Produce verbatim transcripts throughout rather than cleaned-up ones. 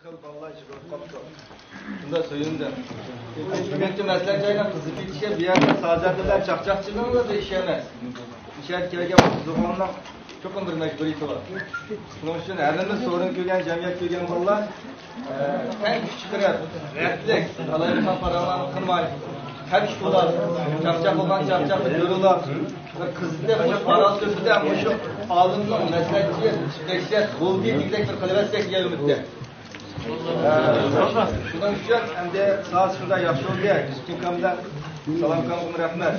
بالىلار يىغىلىپ قاپتۇ. شۇنداق سۆيۈندۈم. بۈگۈنكى مەسلەھەت جايىنىڭ قىزىپ كېتىشى بۇ يەردە سازەندە بىلەن چاقچاقچىنىڭ ئىشى ئەمەس. ئىشەنچ كەلگەن زۇغۇننىڭ چوقۇم بىر مەجبۇرىيىتى بار. شۇنىڭ ئۈچۈن ھەممىمىز سورۇن كۆرگەن، جەمئىيەت كۆرگەن بالىلار، ئە، تەڭ كۈچ چىقىرىپ، رەتلىك، ئالايلىقان پاراڭلارنى قىلماي، تەپىش بولاپ، چاقچاق بولغان چاقچاقنى كۆرۈۋاپ، بىر قىزىتىپ، مۇشۇ پاراڭ تۆپىدە مۇشۇ ئالىمنىڭ مەسلىھەتچى دەھشەت بولدى دېگۈدەك بىر قىلىۋەتسەك دېگەن ئۈمىدتە. ئە، شۇنىڭ ئۈچۈن ئەمدى ساز شۇنداق ياخشى بولدى. ئىككى ئۇكامدىن سالام ئۇكامغىمۇ رەھمەت.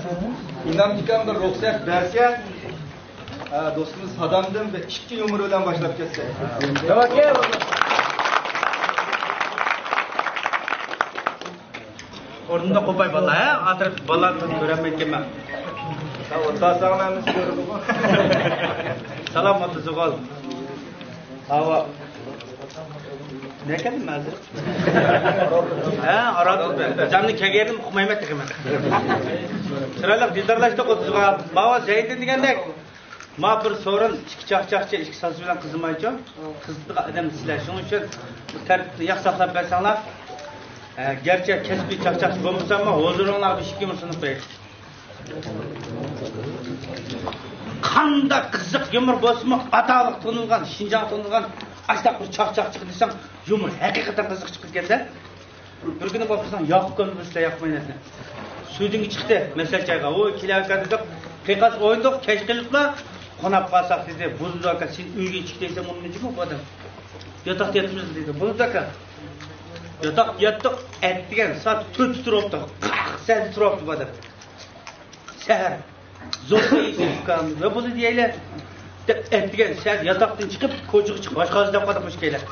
ئىنام ئۇكام بىر رۇخسەت بەرسە، ئە، دوستىمىز سادامدىن بىر ئىككى يۇمۇر بىلەن باشلاپ كەتسەك. ئورنۇمدا قوپاي بالىلار، ھە؟ ئاتراپ بالىلارنى كۆرەلمەيدىكەنمەن. ساڭا ئەمىسە كۆرىدىغۇ. سالام، ئوتتۇز ئوغۇل. ئاۋۇ. نەگە كەلدىم ھازىر؟ ھە، ئاران. جامنى كەلگەننى ئۇقمايمەن تېخى مەن. چىرايلىق دىدارلاشتۇق ئوتتۇز ئوغۇل. ماۋۇ زەيدىن دېگەندەك. ما بىر سورۇن، ئىككى چاقچاقچى، ئىككى سازچى بىلەن قىزىمايچۇ. قىزىتىدىغان ئادەم سىلەر. شۇنىڭ ئۈچۈن بۇ تەرتىپنى ياخشى ساقلاپ بەرسەڭلار. ئە، گەرچە كەسپىي چاقچاقچى بولمىساممۇ، ھۇزۇرۇڭلارغا بىر ئىككى يۇمۇر سۇنۇپ قوياي. قانداق قىزىق يۇمۇر بولسىمۇ، ئاتالىق تونۇلغان، شىنجاڭ تونۇلغان، ئاشۇنداق بىر چاقچاق چىقتى دېسەڭ، يۇمۇر ھەقىقەتەن قىزىق چىقىدىكەن-دە. بىر كۈنى بولۇپسىزنىڭ ياقۇپ كۆمدى بىزلەر ياقماينەتنى. سۈيدۈڭگە چىقتى، مەسلەھەت جايغا. ئۇ كېلەۋاتقان دېدۇق، قىيقاس ئوينىدۇق، كەچ قېلىپلا قوناپ قالساق دېدى. بولىدۇ ئاكا، سېنى ئۆيگە چىقتى دېسەم، ئۇنىمىجىمۇ بۇ ئادەم. ياتاقتا ياتىمىز دېدى. بولىدۇ ئاكا. ياتاق ياتتۇق، ئەتىگەن سائەت تۆتتە تۇرۇپتۇ. قاق سەدە تۇرۇپتۇ بۇ ئادەم. سەھەر. زوكا ئىكەن ئۇكام، ۋە بولدى دېيەيلى. دەپ ئەتىگەن سەھەر ياتاقتىن چىقىپ، كوچىغا چىقىپ، ئاشخانىسىدا قانداق بولۇش كېرەك.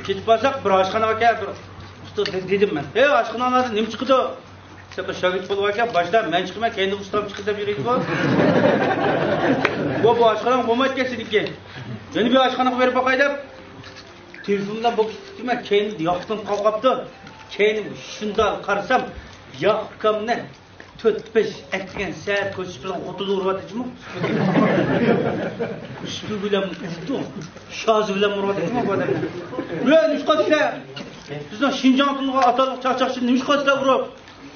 كېتىپ بارساق، بىر ئاشخانىغا كەل، بىر ئۇستا دە-، دېدىم مەن. ھەي، ئاشخانىڭلاردا نېمە چىقىدۇ؟ دېسە، بىر شاگىرت بولۇپ ئەكەل، باشتا مەن چىقىمەن، كەينىدىن ئۇستام چىقىدۇ دەپ يۈرىدىغۇ. بۇ، بۇ ئاشخاناڭ بولمايدىكەن سېنىڭكى. يەنە بىر ئاشخانىغا بېرىپ باقاي دەپ، تېلېفون بىلەن بولۇپ كېتىپتىمەن، كەينىم ياقتىن قالغاپتۇ. كەينىم شۇنداق قارىسام، ياقۇپ ئۇكامنى تۆت، بەش ئەتىگەن سەھەر كوچىسى بىلەن خوتۇنى ئۇرۇۋاتىدىچىمۇ؟ سۈپۈرگە بىلەن ئۇرۇپتۇ، شازا بىلەن ئۇرۇۋاتىدىچىمۇ بۇ ئادەمنى؟ ۋە نېمىشقا سىلەر بىزنىڭ شىنجاڭ تونۇلغان ئاتالىق چاقچاقچىنى نېمىشقا سىلەر ئۇرۇپ؟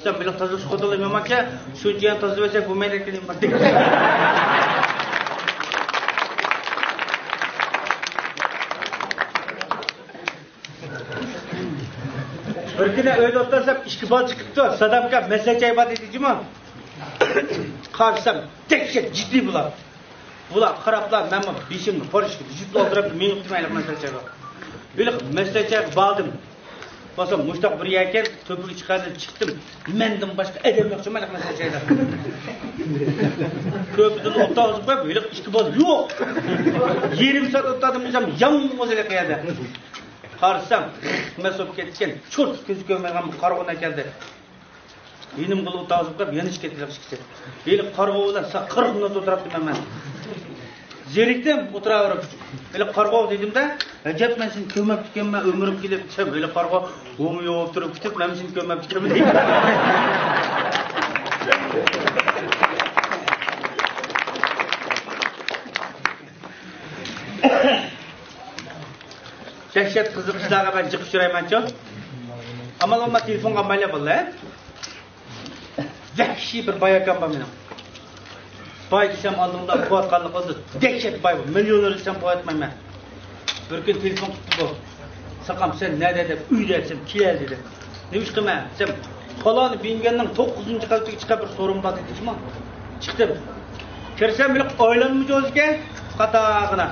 سەن بېلىق تازىلىشقا خوتۇنلىرىم يامانكەن، شۇنچە يەنە تازىلىۋەتسەك بولمايدىكەن دېمەكتى. بىر كۈنى ئۆيدە ئولتۇرسام، ئىككى بالا چىقىپتۇ. سادام ئاكا، مەسلىھەت جايى بار دېدى جۇمۇ. قارىسام، دەھشەت جىددىي بۇلار. بۇلار قاراپلا، مەنمۇ بېشىمنى پۇرىشىپ، يۈزۈپ ئولتۇرۇپ، مېڭىپ تۇرمايلىق مەسلىھەت جايىغا. ھېلىقى مەسلىھەت جايىغا باردىم. بولسا مۇشتاق بىر يەركەن، تۆپىگە چىقاردىم، چىقتىم. مەندىن باشقا ئادەم يوق جۇمۇ ھېلىقى مەسلىھەت جايىدا. كۆرپىدىن ئولتۇرغۇزۇپ قويۇپ، ھېلىقى ئىككى بالا يوق. يېرىم سائەت ئولتۇردۇم دېسەم، يالغۇز ھېلىقى يەردە. قارىسام، مەس بولۇپ كەتكەن، چۇرت كۆزى كۆرمەيدىغان بىر قارىغۇ ئەكەلدى. يېنىمغىلا ئولتۇرغۇزۇپ قويۇپ، يەنە چىقىپ كەتتى ئىككىسى. ھېلىقى قارىغۇ بىلەن سا-، قىرىق مىنۇت ئولتۇراپتىمەن مەن. زېرىكتىم، ئولتۇراۋېرىپ. ھېلىقى قارىغۇغا دېدىمدە، ئەجەب، مەن سېنى كۆرمەپتىكەنمەن ئۆمرۈم كېلىپ دېسەم، ھېلىقى قارىغۇ ھومىيىپ ئولتۇرۇپ كېتىپ، مەن سېنى كۆرمەپتىكەنمەن دەيدۇ. دەھشەت قىزىق ئىشلارغا مەن جىق ئۇچرايمەنچۇ. ئامال بولماي تېلېفونغا ئالمايلا بالىلار. ۋەھشىي بىر باي ئاكام بار مېنىڭ. باي دېسەم ئالدىڭدا قۇۋۋاتقانلىق قىلدى. دەھشەت باي بۇ. مىليونېر دېسەم قۇۋۋاتمايمەن. بىر كۈنى تېلېفون قىپتۇ بۇ. ساقام، سەن نەدە دەپ، ئۆيدە دېسەم، كېلەل دېدى. نېمە ئىش قىلىمەن دېسەم، پالانى بىنگەننىڭ توققۇزىنچى قەۋىتىگە چىقىپ بىر سورۇن بار دېدى جۇمۇ. چىقتىم. كىرسەم، بىر ئايلانما جوزىكەن، قاتاغىنا.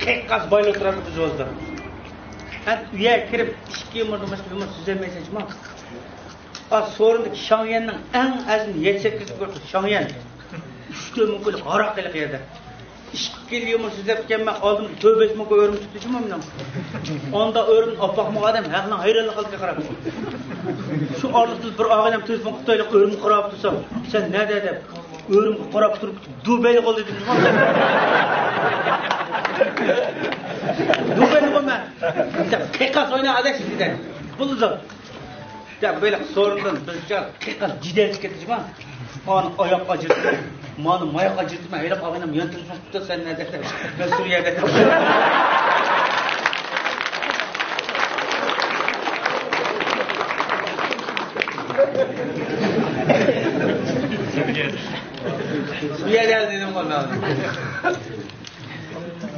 قىيقاس بايلار تۇرامدۇ بىز ئۆزىدە. ھە، ئۆيگە كىرىپ، ئىككى يۇمۇردىن باشقا يۇمۇر سۆزلەلمەيسەن جۇمۇ. ئا، سورۇندىكى شاڭيەننىڭ ئەڭ ئازىنى يەتتە سەككىز كوي شاڭيەن. ئۈچ تۆت مىڭ كويلۇق ھاراق ھېلىقى يەردە. ئىككى يىل يۇمۇر سۆزلەپتىكەنمەن، ئالدىمدا تۆت بەش مىڭ كوي ئۆرۈم چىقتى جۇمۇ مېنىڭ. ئاندا ئۆرۈمنى ئاپاقمىغان ئادەم ھەقنىڭ ھەيرانلىقىغا قاراپ. شۇ ئارىلىقتا بىر ئاغىنەم تېلېفون قىپتۇ، ھېلىقى ئۆرۈمگە قاراپ تۇرسام، سەن نەدە دەپ، ئۆرۈمگە قاراپ تۇرۇپ، دۇبەيلىك بولدى دېدىم. دۇبەيلىك بولما. قىيقاس ئوينا ئاداش دېدى. بولدى. دەپ بېلىق سورۇندىن بىر چار قىيقاس جىدەل چىقىپ كەتتى جۇما. مانا ئاياق ئاجرىتىپ، مانا ماياق ئاجرىتىپ، ھېلىقى ئاغىنەم يان تېلېفون قىپتۇ، سەن نەدە دەپ. مەن سۈرىيەدە.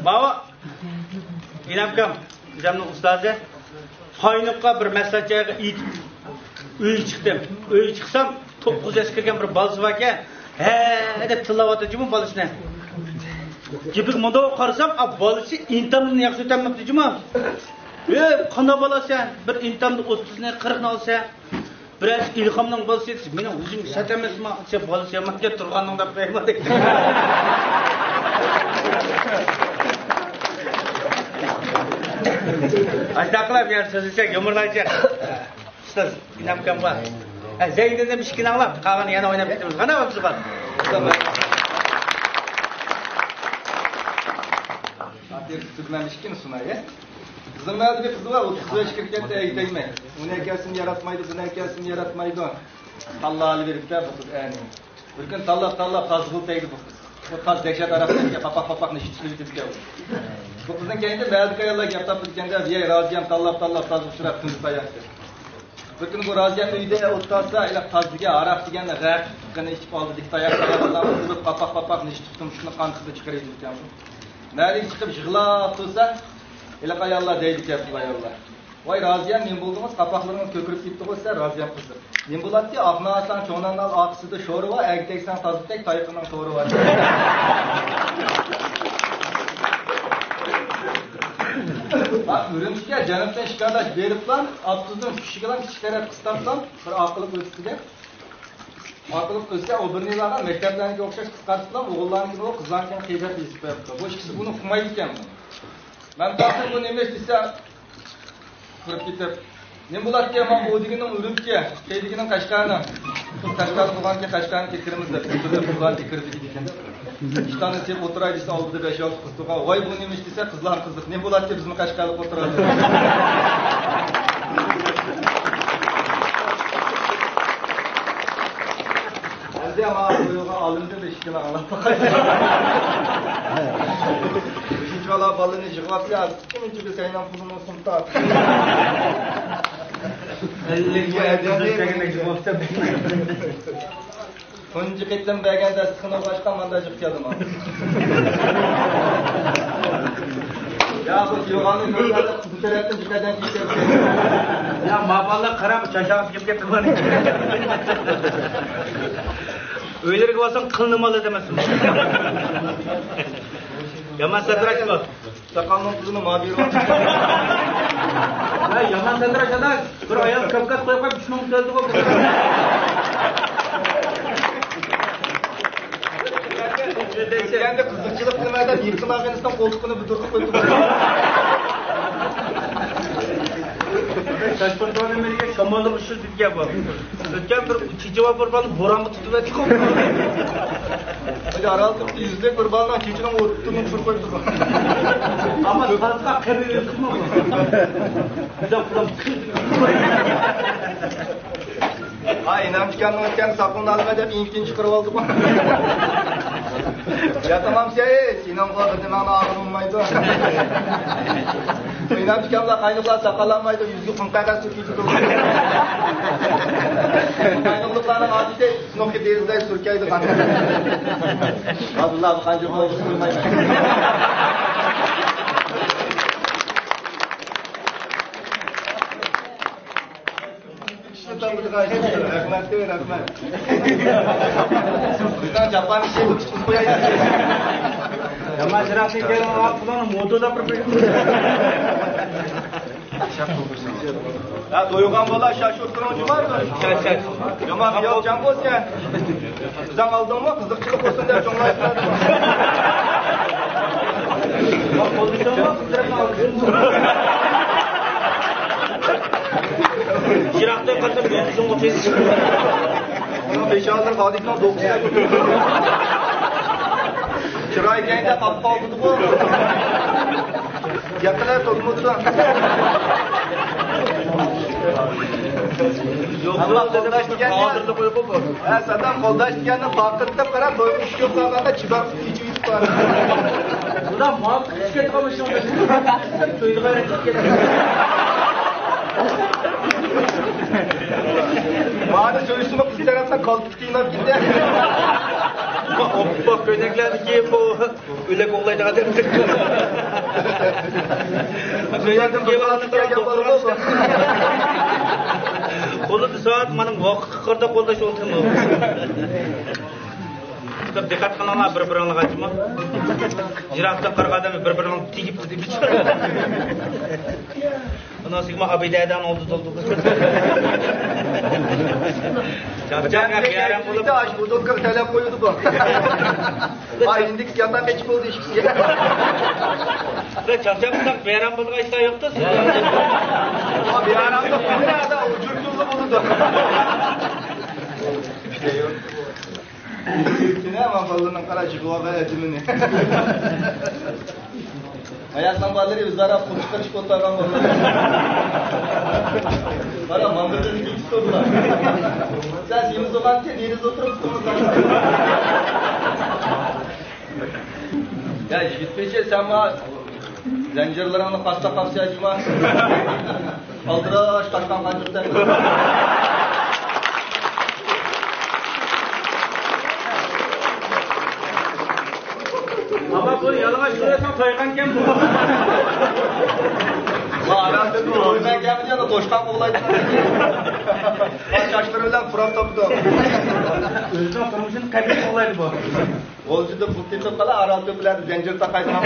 ماۋۇ ئىنەمكام، بىزنىڭ ئۇستازى، قاينۇققا بىر مەسلىھەت جايىغا ئېيتىپ، ئۆيگە چىقتىم. ئۆيگە چىقسام، توققۇز ياشقا كىرگەن بىر بالىسى باركەن، ھە دەپ تىللاۋاتىدۇ جۇمۇ بالىسىنى. گېپىگە مۇنداق قارىسام، ئا، بالىسى ئىمتىھاندىن ياخشى ئۆتەلمەپتۇ جۇمۇ. ئەي، قانداق بالا سەن؟ بىر ئىمتىھاندا ئوتتۇزنى، قىرىقنى ئالسا، بىرەرسى ئىلھامنىڭ بالىسى دېسە، مېنىڭ ئۆزۈم سەت ئەمەسما؟ سەن بالىسى يامان گەپ تۇرغانىڭدا بەرمىدى. ئاشۇنداق قىلىپ يەنە سۆزلىسەك، يۇمۇرلايچە. ئۇستاز، ئىنەمكام بار. ھە، زەينىدىن ئىككىنى ئاڭلاپ، قالغىنى يەنە ئويناپ كېتىمىز. قانداق بولدى بۇ؟ خاتىرىسى تۈگىمەمىشكىن سۇنايى. بىزنىڭ مەھەللىدە بىر قىز بار، ئوتتۇز بەشكە كىرىپ كەتتى، ئەگىتەلمەي. ئۇنى ئەكەلسىمۇ ياراتمايدۇ، بۇنى ئەكەلسىمۇ ياراتمايدۇ. تاللاۋېرىپتۇ بۇ قىز ئەنە. بىر كۈنى تاللاپ، تاللاپ تازغىلى تەگدى بۇ قىز. بۇ تاز دەھشەت ھاراق ئىچكەن، قاپاق-قاپاق نېشە تۇتۇۋېتىپتىكەن. بۇ قىزنىڭ كەينىدە مەھەللىدىكى ئاياللار گەپ تاپىدىكەن-دە، ۋىي، رازىيەم تاللاپ، تاللاپ تازغا ئۇچراپ، كۈندە تاياقتى. بىر كۈنى بۇ رازىيەم ئۆيدە ئولتۇرسا، ھېلىقى تاز دېگەن ھاراق دېگەن غەرق قېنى ئىچىپ ئالدىدىكى تاياقلار بىلەن ئۇرۇپ، قاپاق-قاپاق نېشە تۇتۇپ، مۇشۇنى قان قىزىنى چىقىرىدىكەن. مەھەللىگە چىقىپ يىغلاپ تۇرسا، ھېلىقى ئاياللار دەيدىكەن، بۇ ئاياللار. ۋاي رازىيەم، نېمە بولدىڭىز؟ قاپاقلىرىڭىز كۆكىرىپ كېتىپتىغۇ سىلەر، رازىيەم قىزىق. نېمە بولاتتى؟ ئاق نان ئالساڭ چوڭ ناننىڭ ئارقىسىدا شورا بار، ئەگىتەكسەڭ تازا تەك تايىقىنىڭ تورى بار. ئا، ئۈرۈمچىگە جەنۇبتىن ئىككى ئاداش بېرىپلا، ئاپتوبۇستىن چۈشۈشكىلا كىچىك تەرەپ قىستاپلا، بىر ئارقىلىق ئۆتۈپتىكەن. ئارقىلىق ئۆتسە، ئۇ بىرنى بارغان مەكتەپلەرنىڭكى ئوخشاش قىسقارتىپلا، ئوغۇللارنىڭكىنى ئۇ قىزلارنىڭكىنى قىيپاق يېزىپ قويۇپتۇ. بۇ ئىككىسى بۇنى ئۇقمايدىكەن. مەن تاپتىم بۇ نېمە ئىش دېسە، تۇرۇپ كېتىپ، نېمە بولاتتى، مانا ئۇ دېگىنىڭ ئۈرۈمچى، قېي دېگىنىڭ قەشقەرنىڭ. قىز قەشقەرلىق بولغانكىن، قەشقەرنى كەچۈرىمىز دەپ، بىر قىزلار كەچۈرىدىكەن. ئىشتاننى سېلىپ ئولتۇراي دېسە، ئالدىدا بەش-ئالتە قىز تۇرغان. ۋاي، بۇ نېمە ئىش دېسە، قىزلارنىڭ قىزلىق. نېمە بولاتتى، بىزمۇ قەشقەرلىك ئولتۇراتتۇق. ئەمدى ماڭا بۇيرۇلغان ئالىمدىن ئىككىنى ئاڭلاپ باقاي. شۇنچىۋالا بالىنى يىغىۋاپسەن، كىمنىڭكى سەينىڭ پۇلىنى سۇنتا. تۇنجى قېتىم بەرگەن دەستىخىنى ئوخشاشقان ماندا جىق كەلدىم. يا، بۇ يوغاننى كۆرگەندە قىزىل تەرەپتىن جىق ئادەم كېلىپ كەلدى. يا، ماپاللا قاراپ، چاشاغا كېلىپ كەتتى بۇ. ئۆيلىرىگە بارساڭ، قىلنى مال ئەدەمەسمۇ. يامان ساتىراش بۇ. ساقالنىڭ پۇلىنى ماڭا بېرىۋاتىدۇ. ھە، يامان ساتىراش ئاداش. بىر ئايال كاپكاس قويۇپ قويۇپ، ئۈچ مىڭ سۆزدى بۇ. ئەمدى قىزىقچىلىق قىلماي دەپ، يېقىن ئاغىنىسىنىڭ قولتۇقىنى بۇدۇرغا قويۇپ. شاشقۇن تۇرغان نېمىگە شاماللىق ئۇچۇر دېگەن بۇ. ئۆتكەن بىر چېچى بار بىر بالىنى بورانغا تۇتۇۋەتتىكۇ. ھېلى ئارال تۇرۇپتۇ، يۈزلۈك بىر بالىنىڭ چېچىنىڭ ئوتتۇرىنى چۈشۈرۈپ قويۇپتۇ. ئەمما تازغا قېرى يۈزلۈكمۇ بۇ. بىزدە پۇلام. ھاي، ئىنەمچىكەمنىڭ ئۆتكەن ساقىلىنى ئالىمەن دەپ ئىنكىنى چىقىرىۋالدىغۇ. يا تامام سەي، سېنىڭغۇ بىر نېمەڭنى ئاغرىم بولمايدۇ. ئىنەمچىكەملەر قاينىقلار ساقال ئالمايدۇ، يۈزىگە قۇم قەغەز سۈركىيدۇ. قاينىقلىقلارنىڭ ئادىتى سىنوقكا دېرىزىلەر سۈركەيدىغان. ھازىرلار بۇ قانچە بولغۇسى قىلمايمەن. رەھمەت، رەھمەت. بىزنىڭ جاپان ئىشى بىر تۇتۇپ قويايلى. يامان شىراقتىن كەلگەن پۇلانى موتوردا بىر ھە، تويغان بالا شاش ئولتۇرۇڭ جۇما. شاش، شاش. يامان خىيال جان بولسا. بىزنىڭ ئالدىڭمۇ قىزىقچىلىق بولسۇن دەپ چوڭلايسىلەر. يىراقتىن قاتناپ يۈزۈڭ ئوتۇز. ئۇنىڭ بېشى ھازىر غالىبنىڭ دوقىسى. چىراي كەينىدە قاپقالدىدىغۇ. ياقىلار تولمۇتسۇن. ئەمما قولداش دېگەننى، ھە، سادام قولداش دېگەننى پارقىرىتىپ قاراپ، تويغا ئىش يوق قالغاندا چىباق ئىچىۋېتىپ بارىدۇ. بۇدا ماڭا كۈچ كەتكەن مۇشۇ. تويغا كەتكەن. مانا سۆيسىمۇ قىز تەرەپتىن كالتىك تىيماپ كېتە. ئوپپا كۆينەكلەرنى كىيىپ، ئۆلەك ئوغلايدىغان ئادەم. كۆينەكنى كىيىۋالغاندا قاراپ، قولىدا سائەت، مانا ۋاقىتقا قارىتا قولداش ئولتۇرما. دىققەت قىلىڭلار بىر-بىرىڭلارغا، جۇمۇ. يىراقتىن قارىغان ئادەم بىر-بىرىڭلارغا تېگىپ كېتىپ. ئۇنىڭ سىگما ئابىدەدە ئولتۇرۇپ. چاپچاق بىئارام بولۇپ. ئاش بۇدۇلكىغا تەلەپ قويىدۇ بۇ. ئاي، ئىندىكىس ياتاق ئېچىپ بولدى ئىشىكىگە. چاپچاق بولساق بىئارام بولىدىغان ئىشلار يوقتۇ. بىئارام يوق. ئۇجۇر يولى بولىدۇ. سېنى ھەممە بالىلارنىڭ قارا يىغىۋالغان ئەجىمىنى. ھاياتنىڭ بالىلىرى ئۆزئارا پۇل چىقىرىشىپ ئولتۇرغان بالىلار. قارا، ماڭغىدىنى كېچىپ تۇردۇلار. سەن سېمىز بولغانكەن، دېرىزە ئولتۇرۇپ تۇرمىساڭ. يا يىگىت بېشى، سەن ما زەنجىرلىرىڭنى قاچتا قاپسەن جۇما. ئالدىراش قاچقان قانچۇقتەك. ئەمما بۇ يالىڭاچ تۇرۇۋاتساڭ تويغانكەن بۇ. مانا ئاران دېدىم، تويغانكەنمىدى، يەنە توشقان قوغلايدۇ. چاچلىرى بىلەن پۇراپ تاپىدۇ. ئۆزىنىڭ تۇرمۇشىنى قەبىھ قوغلايدۇ بۇ. غۇلجىدا پۇل تېپىپ قالا، ئارال تۆپىلەردە زەنجىر تاقايدىغان.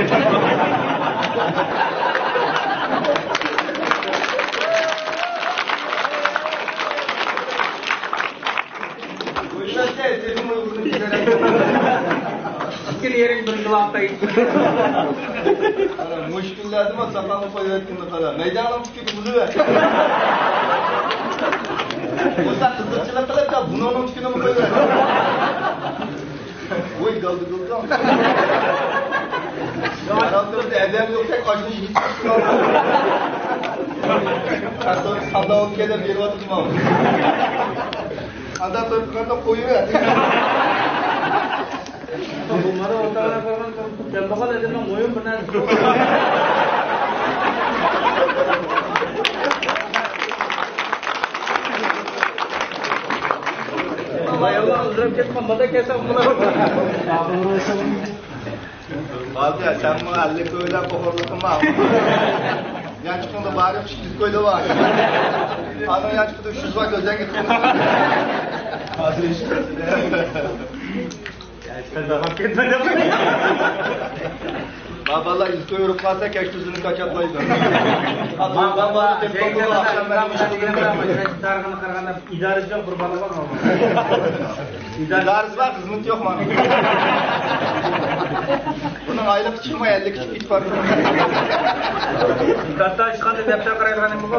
ئىككىنى يېرىڭ بىر قىلاققا. مۇشۇ كۈنلەردىمۇ ساقالنى قويۇۋەتكىنىنى قارا. مەيداننىڭ تۈكىنى بۇزۇۋەت. بولسا قىزىقچىلىق قىلىپ، بۇنىڭ تۈكىنىمۇ قويۇۋەت. ۋوي، گالدى گۇلدۇڭ. ئارام تۇرۇپ ئەدەم يوقتەك ئاشۇنى يېيىپ چىقىپ. كارتون ساندا بولۇپ كەلدى، بېرىۋاتىدۇ ماۋۇ. ئاندا تۇرۇپ قارىدى، قويۇۋەر. بۇ مانا ئوتاققا بارغان كەلمىغان ئادەمنىڭ مۇھىم بىر نەرسىسى. ۋاي ئاللا، ئىزدىراپ كەتكەن، مادا كەلسە، ھازىر سەنمۇ ئەللىك كويدا قوقۇرلۇقۇم بار. يانچۇقۇڭدا بارى ئۈچ يۈز كويدا بار. ئانىڭ يانچۇقىدا ئۈچ يۈز بار، كۆزەڭگە تۇتۇڭ. ھازىر ئىش. ما بالىلار ئىزكوي ئۇرۇپ قالسا، كەچتە ئۆزىنى كاچاتلايدۇ. ما بالىلار تېلېفون قىلىپ، ئاخشام مەن نېمە ئىش قىلدىم؟ تارىخىنى قارىغاندا، ئىدارىسى يوق، بىر بالا بار. ئىدارىسى بار، خىزمىتى يوق مانا. بۇنىڭ ئايلىقى چىقماي، ئەللىك چىقىپ كېتىپ بارىدۇ. كاتتا ئىشخانىدا دەپتەر قارايدىغان نېمە بۇ؟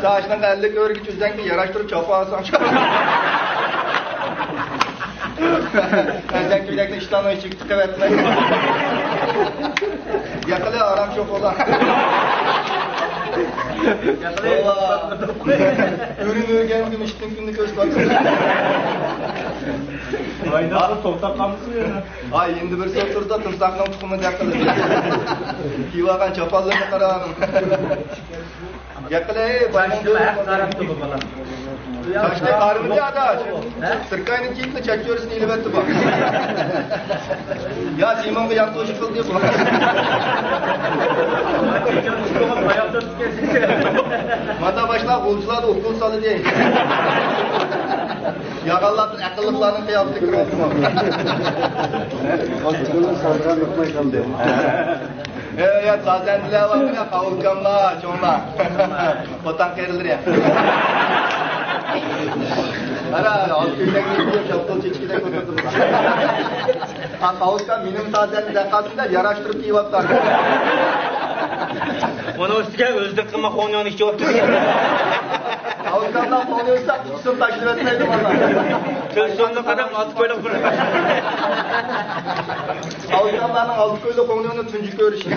ساچنىڭ ئەللىك ئۆرۈكى تۈزدەڭكى ياراشتۇرۇپ چاپا ئالساڭ. ئەزەك كۆيلەكنى ئىشتاننىڭ ئىچىگە تىقىۋەتمەي. ياقىلى ئارام شوق بولا. ئۆرۈن ئۆرگەنگە مىشتىن كۈننى كۆرسىتىۋاتىمىز. ئايداققا توختاپ قالمىسۇن يەنە. ئاي، ئەمدى بىرسى ئولتۇرسا، تۇمساقنىڭ تۇخۇمىدەك قىلىدۇ. كىيىۋالغان چاپانلىرىنى قاراڭ. گەپ قىلەي، بايمۇڭدۇر. چاچنى قارىمىدى ئاداش. سىركاينى كىيىپلا چاچ چۆرىسىنى ئېلىۋەتتى بۇ. يا سىمونغا ياقتۇشۇق قىلدى بۇ. ماتا باشلاپ غۇلجىلاردا ئوكۇل سالىدى. ياغانلاردىن ئەقىللىقلارنىڭ قىياپىتى كىرىۋاتىدۇ. ئوكۇلنى سالىدىغان ئۇقماي قالدى. ئەي، يا سازەندىلەر بار، مانا قاۋۇلكاملار، چوڭلار. خوتەن قېرىلىرى. ئارا، ئالتە كۆيلەك كىيىپ، شاپتۇل چېچىكىدەك ئولتۇردۇم. ھا، قاۋۇلكام مېنىڭ سازەندە دەققەتسىندە ياراشتۇرۇپ كىيىۋاتقان. ئۇنىڭ ئۈستىگە ئۆزىدىن قىلما خونيونى ئىچىۋاپتۇ. قاۋۇلكاملار خونيونسا قۇتىسىنى تاشلىۋەتمەيدۇ، مانا. تېلېفوننى قاراپ، ئالتە كويلۇق بىر. ئاۋۇ ئىنسانلارنىڭ ئالتە كويلۇق خۇڭنىڭنى تۇنجى كۆرۈشى.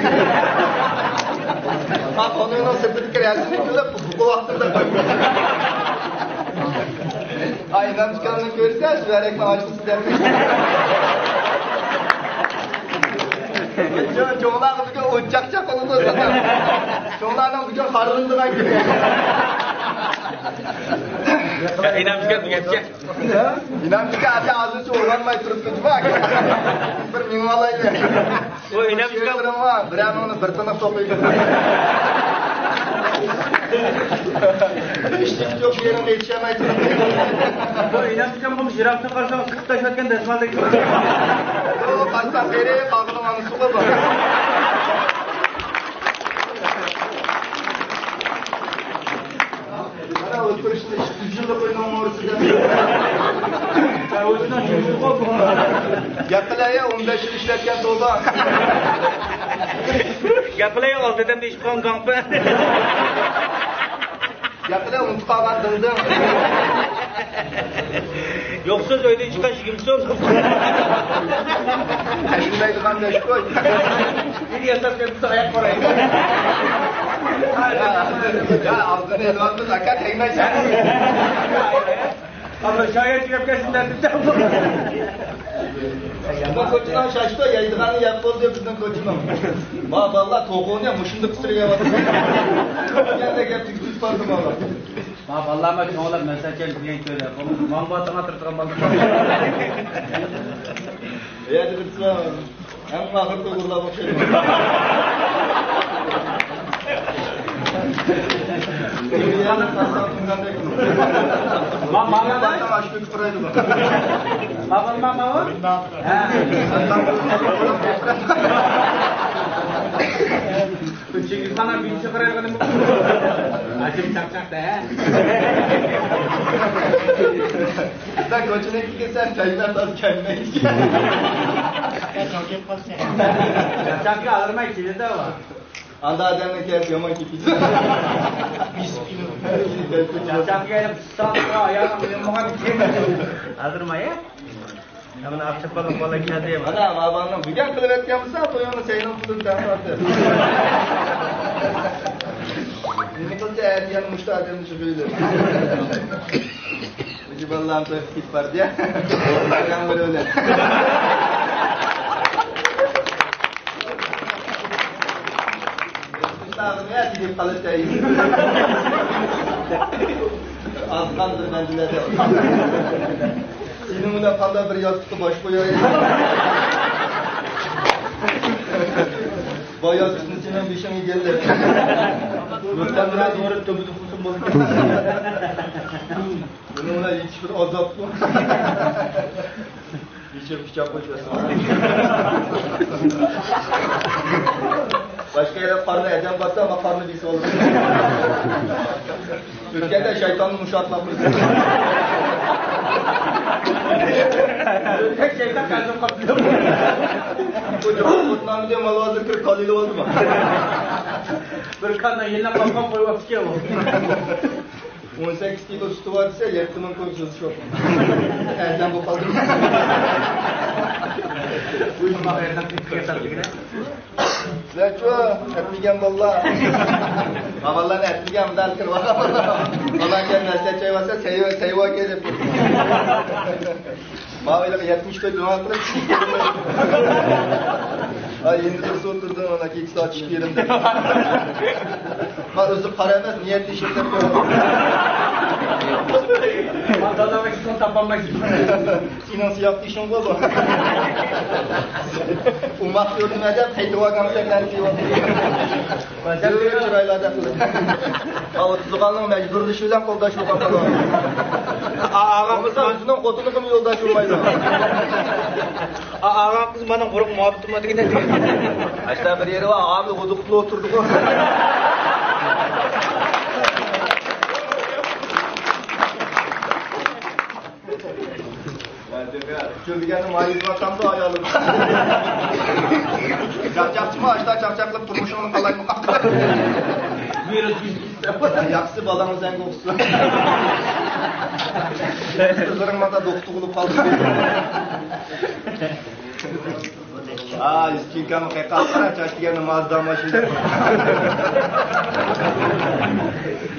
ھا، خۇڭنىڭنىڭ سىرتىدىكى رەسىمنى كۆرۈپ، بۇقا ۋاقتىدا قويۇپ. ھا، ئىمام دۇكاننى كۆرسە، سۈۋەرەكنىڭ ئاچقۇسى دەپ. چوڭلارغا بۈگۈن ئوت-چاقچاق بولىدۇ. چوڭلارنىڭ بۈگۈن خارلىنىدىغان كۈنى. ئىنەمچىكەم دېگەنچە. ئىنەمچىكە ئاكا ھازىرچە ئويغانماي تۇرۇپتۇ جۇما ئاكا. بىر مېڭىۋالايلى. ئۇ ئىنەمچىكەم. بىرەرنىڭ بىر تىنىق سوقۇيدۇ. ئىشتىن يوق يېرىڭگە يېتىشەلمەي تۇرۇپتۇ. بۇ ئىنەمچىكەم بولمىش يىراقتىن قارىساڭ سىقىپ تاشلاتقان دەسمالدەك. قارىساق بېرى قالغىنىڭ ئانىسىغۇ بار. مانا ئولتۇرۇشنى ئۈچ يۈز يىللىق ئۆينىڭ مورىسىدا. گەپ قىلە يا، ئون بەش يىل ئىشلەتكەن توۋا. گەپ قىلە يا، ئالدىدىن بېشىپ قالغان گاڭپە. گەپ قىلە، ئۇنتۇپ قالغان دىڭدىڭ. يوقسۇز ئۆيدىن چىققاچ يىگىرمە سوم. تەشكىللەيدىغان دەش قوي. بىر ياساپ كەتسە ئاياق قورايدۇ. يا، ئالدىنى ئېلىۋالدىڭىز، ئاكا، تەگمەيسەن. ئابلا شايەت يەپ كەلسىن دەپ. بۇ كوچىنىڭ شاشتۇ، يەيدىغاننى يەپ بولدى بىزنىڭ كوچىنىڭ. ما بالىلار توخۇنى مۇشۇنداق پىشۇرۇۋاتىدۇ. يەنە گەپ تۈگىتىپ باردى بالىلار. ما بالىلارمۇ چوڭلاپ مەسەلچەن دېگەن كۆرە. ماڭغۇ ئاتىغا تۇرىدىغان بالىلار. يەدە بىرسى بار. ھەم ئاخىرقى ئۇيغۇرلار ئوخشايدۇ. ما، ما، ما، ما. ئاشۇ كۆكۈپ تۇرايدۇ. ما، ما، ما، ما. ھە. چىڭگىزخان ھەم بىرىنچى قارايدىغىنىمۇ. ئاچىم چاقچاقتا، ھە؟ سەن كوچىنىڭ كىرسەن، چايلار تاز كەلمەيدىكەن. چاقچاققا ئالدىرىماي كېلىدۇ ئۇ. ئاندا ئادەمنىڭ كەيپى يامان كېتىدۇ. چاقچاققا ئېلىپ تۇتساڭ، ئايالىڭ ئويۇنمىغان كېيىن. ئالدىرىماي، ھە؟ مانا ئاقچاپانلىق بالا كەلدى. مانا، ماۋۇنىڭ بۈگۈن قىلىۋەتكەن بولسا، تويۇڭنى سەينىڭ پۇلىدىن تەڭ تارتتى. نېمە قىلسا، ئەتىگەن مۇشۇ ئادەمنى چىقىۋېلىپ. مۇشۇ بالىلارنى توي قىلىپ كېتىپ باردى. ئازغان بىر مەنزىللەردە. سېنىڭ بىلەن قانداق بىر ياستۇققا باش قوياي؟ باي ياستۇقنى سېنىڭ بېشىڭ يېگەنلەر. يوتقان بىلەن دورا تۆمۈدە قىلسۇن بولدى. بۇنىڭ بىلەن يېتىش بىر ئازابقۇ. بېشىم پىچاق قويۇپ ياتسام. باشقا يەردە قارنى ئەدەم باتسا، ما قارنى بېسىۋالىدۇ. ئۆتكەندە شەيتاننى مۇشۇ ئاتلاپ قويدى. شەيتان قەلبىم قاپتۇ. بۇ جاۋاب قۇتنامىدى، مال ھازىر كىرىپ كالىلى بولدىمۇ؟ بىر كالنى يېنىپ قاپقان قويۇۋاپتىكەن ئۇ. ئون سەككىز كىلو سۈتى بار دېسە، يەتتە مىڭ كوي سۆزلىشىۋاتىمەن. ئەردەم بولۇپ قالدىم. سىلەرچۇ، ئەتمىگەن بالىلار. بالىلارنى ئەتمىگەن، مۇنداق كىرىۋالغان. بالىلار كەلمەسلەر، چاي بەرسە، سەيۋە، سەيۋە ئەكەل دەپ. ماۋۇ يەتمىش تۆت مىڭ قىلىپ چۈشۈپ كەلدىم. ھاي، ئەمدى بىرسى ئولتۇردى، مانا كېچە سائەت ئىككى يېرىمدە. مانا ئۆزى قارا ئەمەس، نىيەتتە ئىش ئىشلەپ قويغان. داداڭ ئىشىنى تاپالمايسىز. سېنىڭ سىياق ئىشىڭغۇ بۇ. ئوماق كۆردۈم ئەدەپ، قايتىۋالغان سەن نەرسە يوق. چىرايلاردا قىلىپ. ئاۋۇ تۇزغاننىڭ مەجبۇرلىشى بىلەن قولداش بولغان بالىلار. ئا-، ئاغام بولمىسا، ئۆزىنىڭ خوتۇنىغىمۇ يولداش بولمايدۇ. ئا-، ئاغام قىز مانا بۇرۇن مۇھەببىتىم بار دېگەن. ئاشتا بىر يېرى بار، ئاغامنى غۇدۇقلىق ئولتۇردىغۇ. شۆلگەننى مايىزلاتامدۇ ئايالىم؟ چاقچاقچىمۇ ئاشتا چاقچاقلاپ تۇرمۇشۇڭنى قالايمۇ؟ ياخشى بالاڭ سەن قوقسۇن. قىزلىرىڭ ماتا دوقۇپ تۇغۇلۇپ قالدى. ئا، ئىسچىنكامنى قېقىپ قارا، چاچ دېگەننى مازدا ماشىنىدا.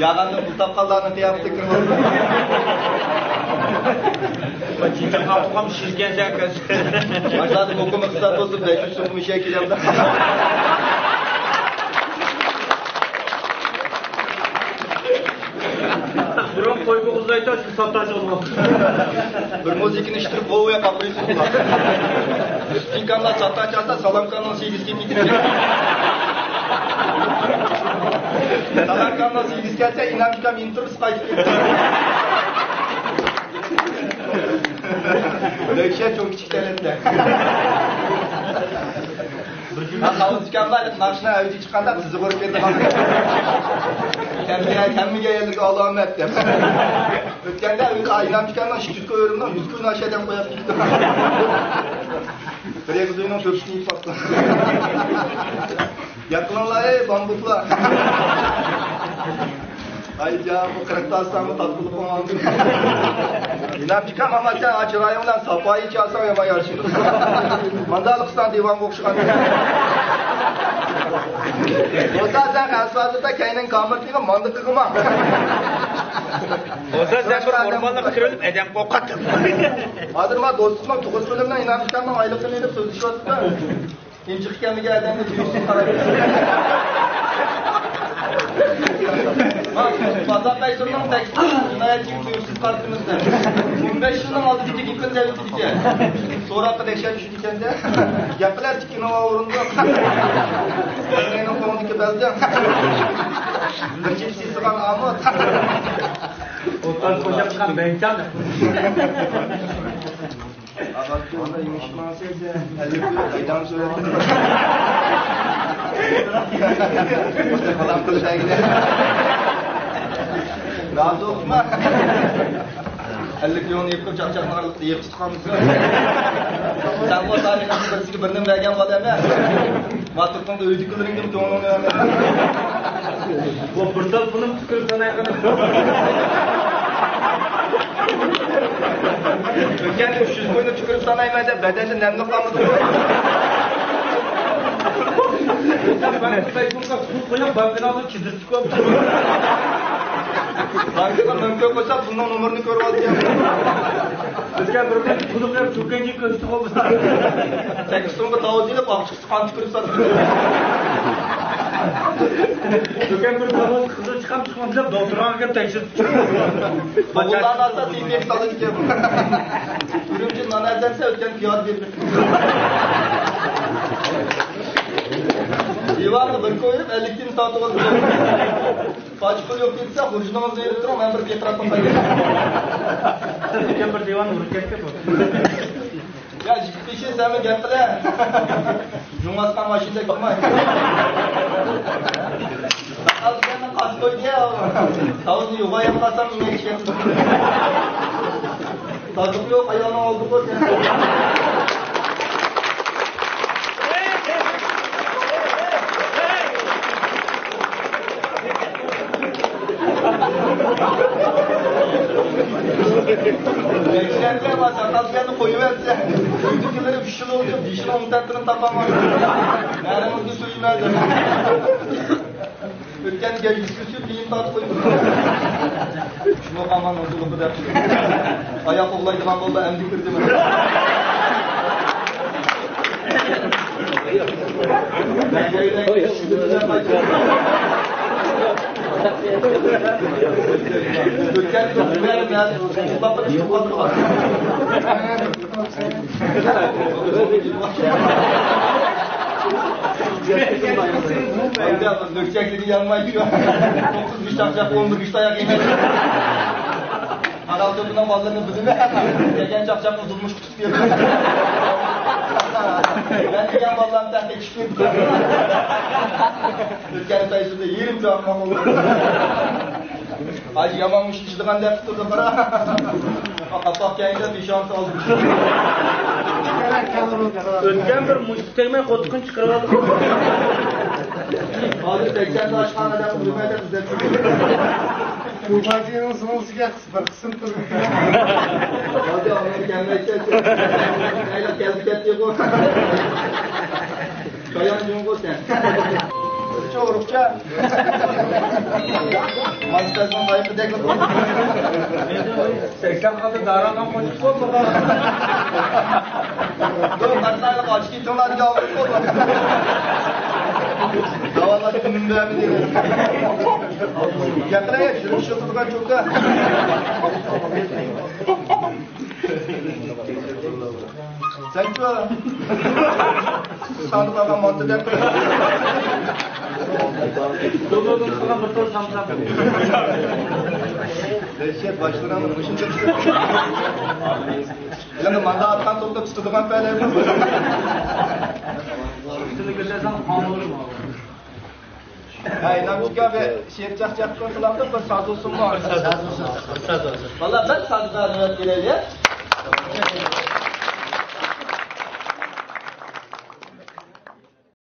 ياغاندا پۇل تاپقانلارنىڭ قىياپىتى كىرىۋاتىدۇ. چىچاققا ئوقۇم شىركەنسەن كۆز. باشلاردىن ئوقۇم ئىقتىساد بولسا، بەش يۈز سومغا مۇشەي كېلەمدۇ؟ توي بولغۇزلايتا شۇ ساتاچ بولغان. بىر مۇزىكىنى ئىشتىرىپ غوۋۇيا قاپىرىسى بولغان. ئىنكاملار ساتاچ ئالسا سالام كانال سىيگىسى كېتىپ. سالام كانال سىيگىسى كەلسە ئىنام ئىكام ئىنتىرىس قايتىپ كېتىپ. لۆكشە چوڭ كىچىك تەلەتتە. ھا، خالىس ئۇكاملار ناخشىنىڭ ئەۋجىگە چىققاندا تىزىغا ئۇرۇپ كېتىدىغان. ھەممىگە، ھەممىگە يەرلىك ئالامەت دەپ. ئۆتكەندە ئۆزى ئاينام ئۇكامنىڭ ئىككى يۈز كوي ئۆرۈمنىڭ يۈز كوي ناخشا دەپ قويۇپ كېتىپتۇ. بىر ئېغىز ئۆينىڭ تۆپىسىنى يېيىپ باقتىم. گەپ قىلىڭلار ئەي بامبۇكلار. ئايجان، بۇ قىرىق تاسلارمۇ تاتلىق بولغان. ئىنام ئۇكام، ئەمما سەن ئاشۇ رايوندا ساپايى چالساڭ يامان يارىشىدۇ. ماندالىق ئىسلام دىۋانغا ئوخشىغان. بولسا سەن قەسىر ھازىردا كەينىڭ كامېرتىغا ماندا قىلغىما. بولسا سەن بىر ئورمانلىققا كىرىۋېلىپ ئادەم قورقۇتتۇڭ. ھازىر ما دوستۇمنىڭ تۇغۇت فىلىمنىڭ ئىنام ئۇكامنىڭ ئايلىقىنى ئېلىپ سۆزلىشىۋاتىدۇ. ئىنچىقە كەمگە ئادەمگە تۇيۇقسىز قارايدۇ. بازار قايسۇرنىڭ تەكلىپى جىنايەتچىگە تۇيۇقسىز قارىتىمىز دەپ. ئون بەش يىلنىڭ ئالدىدىكى گېپىنى دەۋېتىدىكەن. سوراققا دەھشەت چۈشىدىكەن-دە. گەپلەر تىكىنىۋا ئورۇندۇق. مېنىڭ قولۇمدىكى بەلدەم. بىر چېپسى سىغان ئامۇت. ئوتتۇز قوشاق چىققان بەنچاڭ. ئاغاچ يولدا يېمىش ماڭسا، ئەللىك قايتام سۆرەپ. سالام قىل دەگىنە. رازى بولما. ئەللىك يوڭنى يېپىپ چاقچاقنى يېقىپ تۇتقانمىسىز؟ سەن بولسا مېنىڭ بىرسىگە بىر نېمە بەرگەن بالا ئەمەس. ماتۇرتۇڭدا ئۆيدىكىلىرىڭدىن كۆڭلۈڭنى بەرمە. بۇ بىر تال پۇلۇم تۈكۈرۈپ سانايقىنى. ئۆتكەندە ئۈچ يۈز كوينى تۈكۈرۈپ سانايمەن دەپ بەدەندە نەملىك قالمىدىمۇ؟ بانكىغا سۇ قويۇپ، بانكىنى ئالدىن چىدىرتىپ قويۇپتۇ. بانكىغا مەن كۆپ قويسا، پۇلنىڭ نومۇرىنى كۆرۈۋالدى. بىزگە بىر پۇل قويۇپ، چوكانچى كۆرسىتىپ قويمىسا. سەككىز سومغا تاۋۇز ئېلىپ، ئاق قان تۈكۈرۈپ ساتتى. چوكان بىر تاغاس قىزىل چىقام چىقمام دەپ دوختۇرغا ئەكەپ تەكشۈرتۈپ چىقتى. بوغۇلدان ئالسا تىپىك سالىدىكەن. ئۈرۈمچى نان ئەزەتسە ئۆتكەن پىيادە بېرىپ. دىۋانغا بىر كويۇپ ئەللىك تىيىن ساتىۋالدى. پاچا پۇل يوق دېسە، خۇرجۇنىڭىزنى ئېلىپ تۇرۇڭ، مەن بىر پىقىراپ باقاي. چوكان بىر دىۋان ئۇرۇپ كەتتى بۇ. يا، يىگىت كىشى، سەنمۇ گەپ قىلە. جۇڭ ئاسقان ماشىنىدەك بولماي. ساقال دېگەننى قاس قويدى يا. تاۋۇزنى يوغاياپ قالسام، ئىڭەي چىقىپ. تازىلىق يوق، ئايالنىڭ ئالدىغا. يەكشەنبە بار، ساقال دېگەننى قويۇۋەتسە، ئۆيدىكىلىرى ئۈچ يىل بولدى، بېشىنىڭ ئوڭ تەرىپىنى تاپالمايدۇ. نەرىڭىزگە سۆيمە دەپ. ئۆتكەن گەجگىسى سۈت دېگىن تارتىپ قويدۇم. شۇنىڭ ئامان ھۇزۇرلۇقى دەپ. ئاياق ئوغلايدىغان بولدى، ئەمدى كىردىم. لۆكچەكلىرى يانماي شۇ. توققۇز گۈش چاقچاق، ئون بىر گۈش تاياق يېمەي. ئارال تۆپىنىڭ بالىلىرىنى بىلىمەن. يېگەن چاقچاقنى زۇلمۇش قۇتۇپ بېرىمەن. مەن دېگەن بالىلارنى تەنقىد چۈشتۈم. ئۆتكەن پەيزىدە يېرىم چاقماق بولدى. ھاجى يامان مۇشت ئىچىدىغان دەپ تۇردى، قارا. قاپاق كەينىدە پېشانىسى ئالدى. ئۆتكەن بىر مۇشت تەگمەي قوتۇقىنى چىقىرىۋالدى. ھازىر سەكسەندە ئاشخانا دەپ ئۇرماي دەپ ئىزدەپ يۈردى. بۇ بازىنىڭ سىڭلىسىگە بىر قىسىم تۇرۇپ. ھازىر ئاڭلىغىلى كەلمەيتتى. ئەيلا كەلدى كەتتىغۇ. شايان جۇڭغو سەن. ئۇرۇقچە، ئۇرۇقچە. ماستازنىڭ بايىقىدەك. سەكسەن قاتى دارانغا قوشۇپ قويۇپ. يوق، قاتنايلىق ئاچ كېتىڭلار دېگەن ئاغرىپ قويۇپ. داۋالاش كۈنۈم بەرمىدى. يېقىنايا، شۇنى چوكىدىغان چوكا. سەنچۇ؟ ساڭا قالغان مانتا دەپ. دولدۇرۇپ قالغان بىر تال سامساق. دەھشەت، باشلىرىڭنى مۇشۇنداق. ئەمدى ماندا ئاتقان توپتا تۇتىدىغان پەلەي بولسا. ئۇستىنى كۆرسەڭ، قان بولۇر. ھەي، ئىنامجىك ئاباي، شېئىر چاقچاق قىلسىلاڭدا بىر ساز بولسۇنمۇ؟ ساز بولسۇن. ساز بولسۇن. باللا، بىر ساز بېرىپ بېرەيلى.